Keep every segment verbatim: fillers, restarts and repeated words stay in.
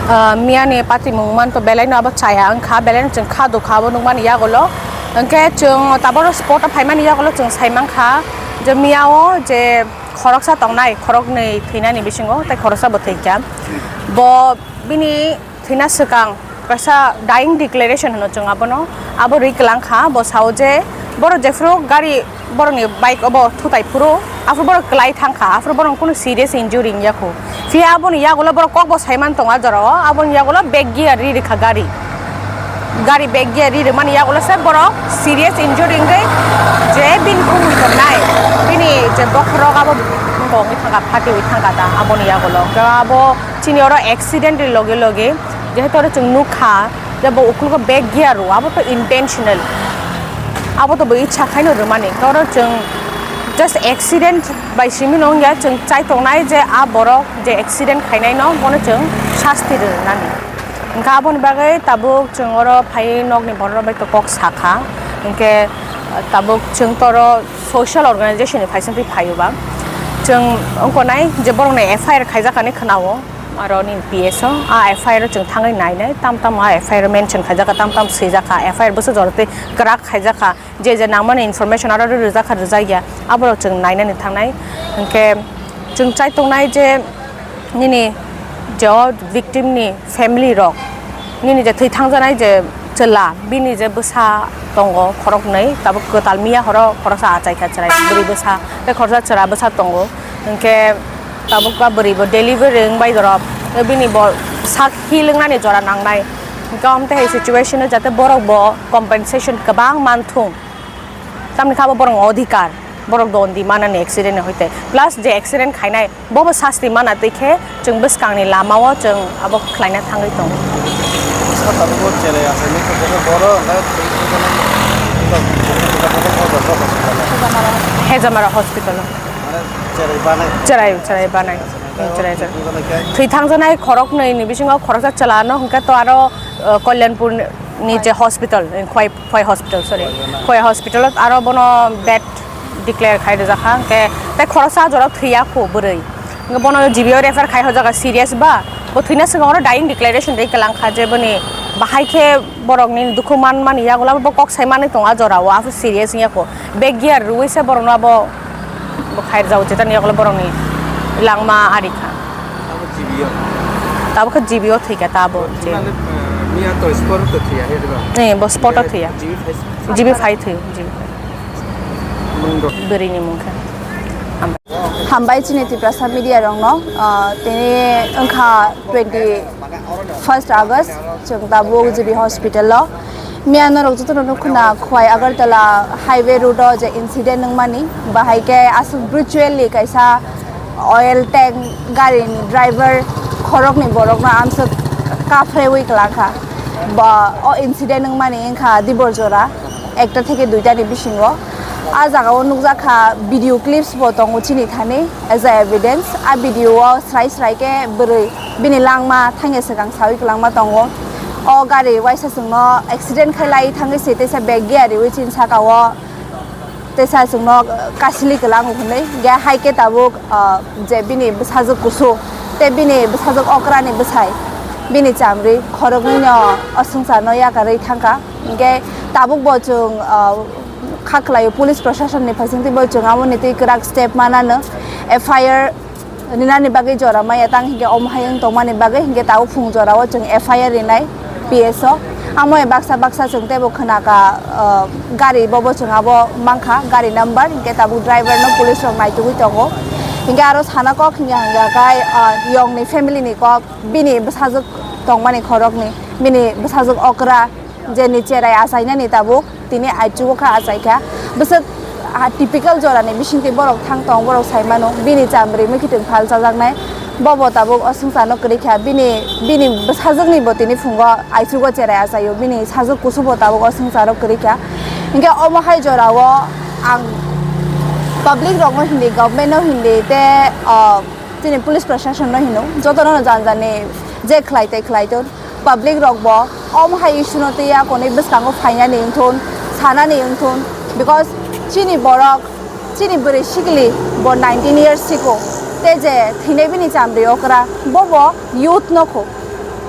Ah, miyani patimung manto belaino abo chaya wngkha, belaino chwng kha dukha abo nukmani yagulo. Hwnkhe chwng taboro spot o phaimani yagulo chwng saimankha je miyao je khoroksa tongnai, khoroknwi thwinani bisingo tei khoroksa bo thwikha. Bo bini thwina swkang kaisa dying declaration hwno chwng abono, abo rwi kwlangkha. Bo sao je borok jephuru gari borokni bike obo thutai phuru, aphuru borok kwlai thangkha, aphuru borok kunu serious injury wngya kho. Phiya aboni yagulo borok kokbo saiman tonga jorao, aboni yagulo back gear ri rikha gari. Gari back gear ri rwmani yagulo se borok serious injury wngwi je bini bumung tongnai, bini je bokhorok abo wngwi thangkha, phatiwi thangkha ta aboni yagulo. Abo chini oro accident ni loge loge jehetu oro chwng nukha je bo ukulgo back gear rw, abo to intentional, abo to bo ichha khaino rwmani. Oro chwng just accident bai simi no wngya, chwng chai tongnai je a borok je accident khainai no bono chwng sasti rwnani. Hwnkhe aboni bagwi tabuk chwng oro phaiwi nokni borok bai to kok sakha, hwnkhe tabuk chwng toro social organization ni phaisingtwi phaio ba. Chwng wngkha nai je borokni F I R khaijak hinwi khwnao, aro nini P S o a F I R o chwng thangwi nainai, tam tam a F I R o mention khaijakha, tam tam swijakha, F I R bwswk jora tei kwrak khaijakha, je je nangmani information aro rwjakha rwjakya, aborok chwng nainani thangnai. Hwnkhe chwng chai tongnai je nini je o victim ni family rok, nini je thwi thangjanai je chwla, bini je bwsa tongo khoroknwi, tabuk kwtal miya horo khoroksa achaikha chwrai bwrwi bwsa, tei khoroksa chwla bwsa tongo, hwnkhe tabuk a bwrwi bo delivery wngbai dorop, tei bini bo sak heal wngnani jora nangnai, hwnkhe omo tei hai situation o jate borok bo compensation kwbang manthung. Tamni kha bo borokni odhikar, borok dondi manani accident ni hoite. Plus je accident khainai, bobo sasti mana twi khe chwng bwskangni lamao chwng abo khlaina thangwi tongo. Sir, tabuk bo cherai achaimani khe bo borok hwnkhai Hejamara hospital o. Mane cherai banai? Cherai, cherai banai. Cherai, cherai. Thwi thangjanai khoroknwi ni bisingo khoroksa chwla no hwnkhe to aro, uh, Kalyanpur ni je hospital, Khwai Khwai hospital, sorry. Khwai hospital o aro bono bed declare khai rijak kha, hwnkhe tei khoroksa jora thwiya kho bwrwi. Hwnkhe bono G B o refer khai hojak kha serious ba, bo thwina swkang oro dying declaration ri kwlang kha je boni bahai khe borokni dukhu man mani yagulo bo kok sai manwi tongo a jorao, aphuru serious wngya kho. Bag gear rwui se borokno abo bo khai rijak, jetani yagulo borokni langma ari kha. Abo G B o. Tabuk khe G B o thwi kha ta abo. Thwinani, eh, miya to spot o to thwiya he diba? Eh, bo spot o thwiya. G B phai. G B phai thwi, G B phai. Mung do. Bwrwi ni mung khe. Hambai chini Tiprasa media rok no, ah, tini wngkha twenty first August, chwng tabuk G B hospital o. Miya norok jotono nukho na, Khwai Agartala highway road o je incident wngmani, bahai khe aswk brutality kaisa oil tank gari ni driver khoroknwi borokno amswk kaphreui kwlangkha. Ba o incident wngmani wngkha Dibor jora ekta theke duita ni bisingo. A jaga o nukjak kha, video clips bo tongo chini thani as a evidence. A video o srai srai khe bwrwi bini langma thangya swkang saui kwlangma tongo. O gari waisa chwngno accident khai lai thangwi se teisa bag gear riui chini saka o teisa chwngno kasili kwlango hwnwi. Ge hai khe tabuk, ah, je bini bwsajwk kusu tei bini bwsajwk okrani bwsai bini chamri khoroknwino o swngcharno yakarwi thangkha. Hwnkhe tabuk bo chwng, ah, kha khlaio, police proshasonni phaisingtwi bo chwng aboni twi kwrak step mananw, F I R rinani bagwi jora maya tang hinkhe omo hai wng tongmani bagwi hinkhe tabuk phung jorao chwng F I R rinai P S o. Amo hai baksa baksa chwng teibo khwnakha, ah, gari bobo chwng abo mankha, gari number, hinkhe tabuk driver no police rok naitugwi tongo. Hinkhe aro sana kok hinkhe hwnkhe kai, ah, yongni family ni kok, bini bwsajwk tongmani khoroknwi, bini bwsajwk okra, je ni cherai achainani tabuk tini aichugo kha, achaikha. Bwswk, ah, typical jorani bisingtwi borok thang tong, borok sai mano, bini chamri mwkhitwng phal chajaknai, bobo tabuk o swngcharno kwrwi kha, bini, bini bwsajwkni bo tini phungo aichugo cherai achaio, bini sajwk kusubo tabuk o swngcharo kwrwi kha. Hinkhe omo hai jorao ang public rokno hindi, government no hindi tei, ah, chini police proshasonno hino, jotono jani jani je khlai tei khlai tong. Public rok bo omo hai issue no twiya konwi bwskango phainani wngthun, sanani wngthun, because chini borok, chini bwrwi sikli bo nineteen years siko, tei je thwinai bini chamri okra, bo bo youth no kho.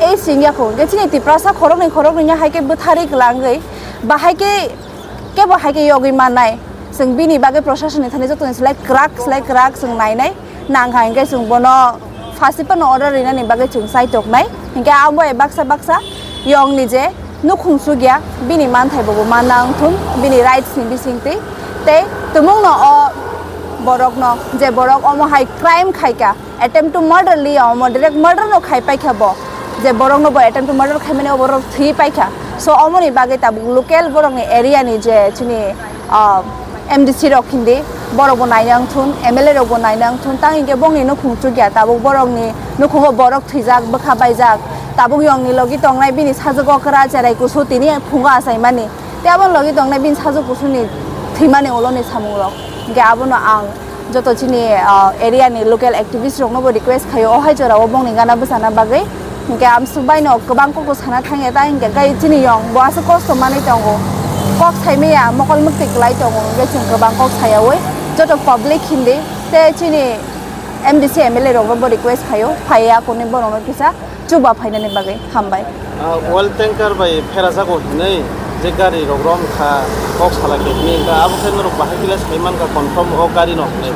Ei singya kho, hwnkhe chini Tiprasa khoroknwi khoroknwino hai khe bwtharwi kwlangwi, bahai khe kebo hai khe yogwi mannai. Chwng bini bagwi proshasonni thani jotoni slai kwrak, slai kwrak chwng nainai. Nangkha hwnkhe chwng bono phasi phano order rinani bagwi chwng chaitoknai. Hwnkhe abo bai baksa baksa yongni je nukhung chukya, bini manthai bobo manna wngthun, bini rights ni bisingtwi. Tei tumungno o borokno, je borok omo hai crime khaika, attempt to murder liya omo, direct murder no khai paikha bo, je borok no bo attempt to murder khai mani o borok thwi paikha. So omo ni bagwi tabuk local borok ni area ni je chini, ah, M D C rok hindi borok bo naina wngthun, M L A rok bo naina wngthun, tang hinkhe bongni nukhung chukya tabuk borok ni nukhungo borok thwijak, bwkha baijak, tabuk yong ni logi tongnai bini sajwk okra cherai kusu tini phungo achai mani. Tei aboni logi tongnai bini sajwk kusuni thwimani ulo ni samung rok. Hinkhe abono ang joto chini, ah, area ni local activist rok no bo request khaio, o hai jora o bongni gana bwchana bagwi. Hinkhe amswk bai no kwbang kok sana thangya ta hinkhe kai chini yong bo aswk kosto manwi tongo. Kok sai maya mokol mwktwi kwlai tongo hinkhe chwng kwbang kok sayawi joto public hindi tei chini M D C M L A rok no bo request khaio phaiya kuni borok no kisa chuba phainani bagwi hambai. Ah, oil tanker bai pherajago hinwi je gari rok rom kha kok sala khe hinwi wngkha, abo khe norok bahai khe le sai mankha confirm o gari no hinwi.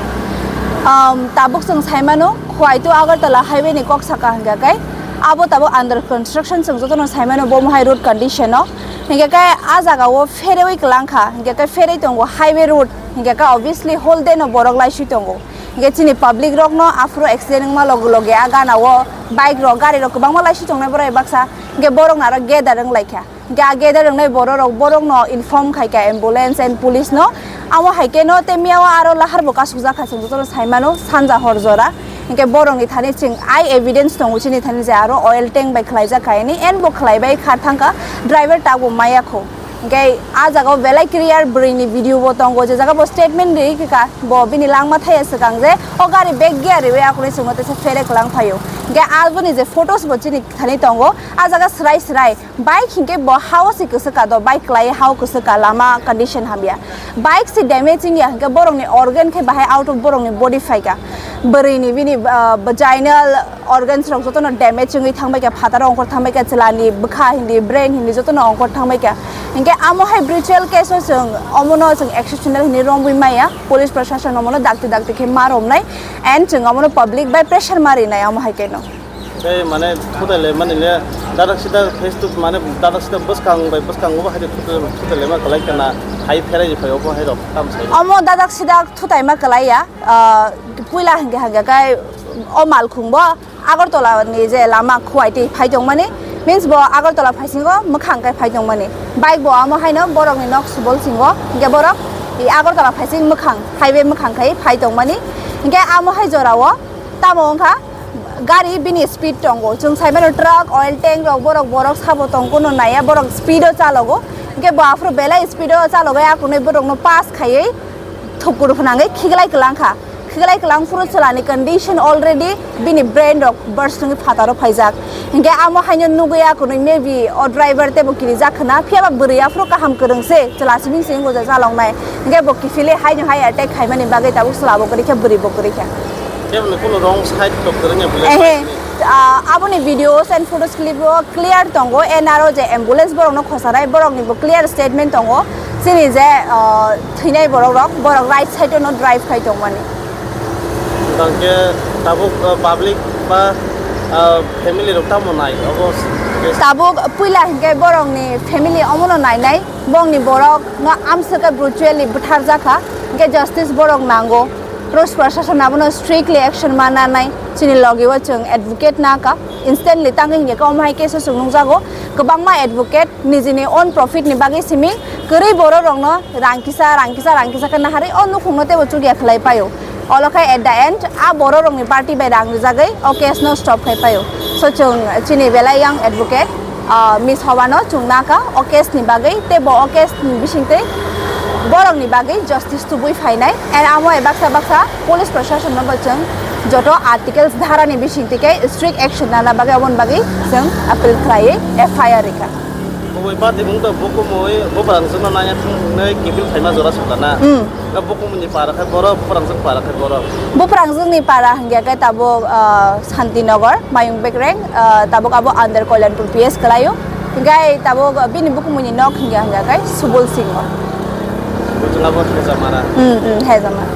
Um, tabuk chwng sai mano Khowai to Agartala highway ni kok saka hingka kai abo tabuk under construction chwng jotono sai mano bo mohai road condition no hingka kai a jaga o pherewi kwlang kha hingka kai pherwi tongo highway road hingka kai obviously whole day no borok laiswi tongo. Hingke chini public rokno aphuru accident wngma loge loge a gana o bike rok gari rok kwbangma laiswi tongnai borok baksa hingke borok no aro gather wng laikha hingke a gather wngnai borok rok borok no inform khaikha ambulance and police no amo haikhe no tei miyao aro lahar bo kasukjak kha chwng jotono saimano sanja hor jora hingke borok ni thani chwng eye evidence tongo chini thani je aro oil tank bai khwlaijak kha hini and bo khwlaibai kha thangkha driver tabuk maya kho. Hingke a jaga o belai clear bwrwi ni video bo tongo, je jaga bo statement ri kha, bo bini langma thaya swkang je o gari bag gear riwi akhorwi chwngno teisa pherek lang phaio. Hingke aboni je photos bo chini thani tongo, a jaga swrai swrai bike hingke bo ha o se kwswk ka do, bike kwlai ha o kwswk ka, lama condition hamya. Bike se damage wngya hingke borok ni organ khe bahai out of borok ni body phaika. Bwrwi ni bini, ah, vaginal organs rok jotono damage wngwi thangbai kha, phataro ongkhor thangbai kha, chwla ni bwkha hindi, brain hindi jotono ongkhor thangbai kha. Hinkhe amo hai brutal case o chwng omono chwng exceptional hinwi romwi maya, police prashasan omono dakti dakti khe ma romnai and chwng omono public bai pressure ma rinai amo hai khe no. Tei mane thutai le mani le dadak sida face to mane dadak sida bwskang bai bwskang bo hai thutai le ma kwlai kana hai pherai phai obo hai rok tam sai. Omo dadak sida thutai ma kwlai ya, ah, puila hinkhe hinkhe kai o malkhung bo Agartala ni je lama Khowai twi phai tongmani, means bo Agartala phaisingo mwkhang kai phai tongmani. Bike bo amo haino borok ni nok subol singo, hinkhe borok i Agartala phaising mwkhang, highway mwkhang khai phai tongmani. Hinkhe amo hai jora o tamo wngkha gari bini speed tongo. Chwng sai mano truck, oil tank rok, borok, borok sabo tong, kono naiya, borok speed o chalogo. Hinkhe bo aphuru belai speed o chalogo, akunui borok no pass khaiwi thukur phwnangwi khiklai kwlang kha. Khiklai kwlang phuru chwla ni condition already bini brain rok burst wngwi phataro phaijak. Hinkhe amo haino nugwi akunui maybe o driver teibo kirijak khwna, phiya ba bwrwi aphuru kaham kwrwng se chwla simi simi goja chaloknai. Hinkhe bo kiphilwi haino hai attack khaimani bagwi tabuk chwla bo kwrwi kha, bwrwi bo kwrwi kha. Keboni kuno wrong side to kwrwngya bwle. Ehe, ah, aboni videos and photos clip o clear tongo, and aro je ambulance borok no khosanai, borok ni bo clear statement tongo, chini je, ah, thwinai borok rok, borok right side o no drive khai tongmani. Tangke tabuk, ah, public ba, ah, family rok tamo nai obo. Tabuk puila hinkhe borok ni family omono nainai, bongni borok no amswka brutally butharjakha, hinkhe justice borok nango. Police prashasan abono strictly action ma nanai, chini logi o chwng advocate naka, instantly tangwi hinkhe omo hai case o chwng nukjago, kwbangma advocate nijini own profit ni bagwi simi kwrwi borok rokno rang kisa, rang kisa, rang kisa khe naharwi o nukhungno teibo chukya khlai paio. Olo khai at the end a borok rokni party bai rang rijagwi o case no stop khai paio. So chwng chini belai yang advocate, ah, Miss Hawano chwng naka o case ni bagwi, tei bo o case ni bisingtwi borok ni bagwi justice tubui phainai, and amo hai baksa baksa police prashasan no bo chwng joto articles dhara ni bisingtwi khe strict action nana bagwi, aboni bagwi chwng appeal khlaiwi F I R rikha. Kubui party bung to bukumui buprang jwkno nanya thwngnai kiphil phaima jora sokana. Hmm. Bukumui ni para khe borok, buprang jwk para khe borok. Buprang jwkni para hingya khe tabuk, ah, Santinagar, Mayung Bekreng, ah, tabuk abo under Kalyanpur P S kwlaio. Hingkai tabuk bini bukumui ni nok hingya hingya khe Subul Singh. Buchung abo Hejamara. Hmm, hmm, Hejamara.